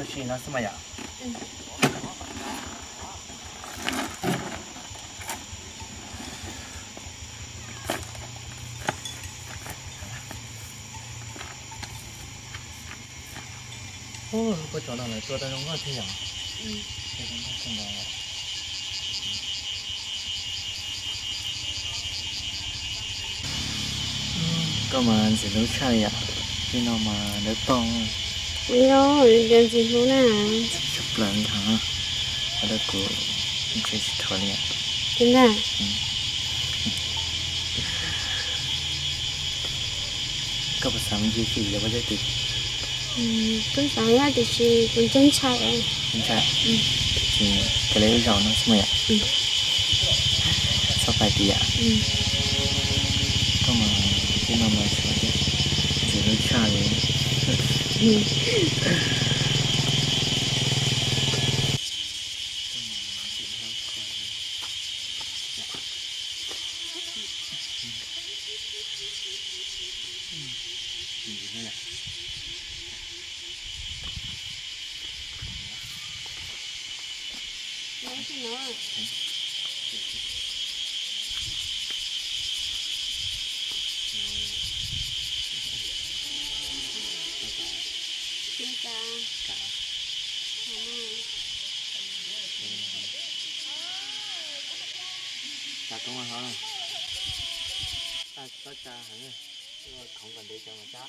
Tab sis no xwb mas yom. Ua, koj tso no lawv tua tau zoo nkauj thiab yom. Koj mas ntxim hlub tshaj li yom, tib no mas dawb paug. Ua, yog ntxim hlub na. Tshaj plaws li hos, ua rau kuv ntshe tsis thuav li. Ua ntag. Koj puas xav me ntsis xwb yog koj cov twg? Kuv xav yog tiam sis kuv ntshai ntshai. Ntshai? Ces kawg li ib zaug no xwb mas yom. Txhob pais tias koj mas tib no mas ntxim hlub tshaj li. Tsa koob hov na. Tsa tsis txhob tsa heev, khoov kom ntev cov mas tsa.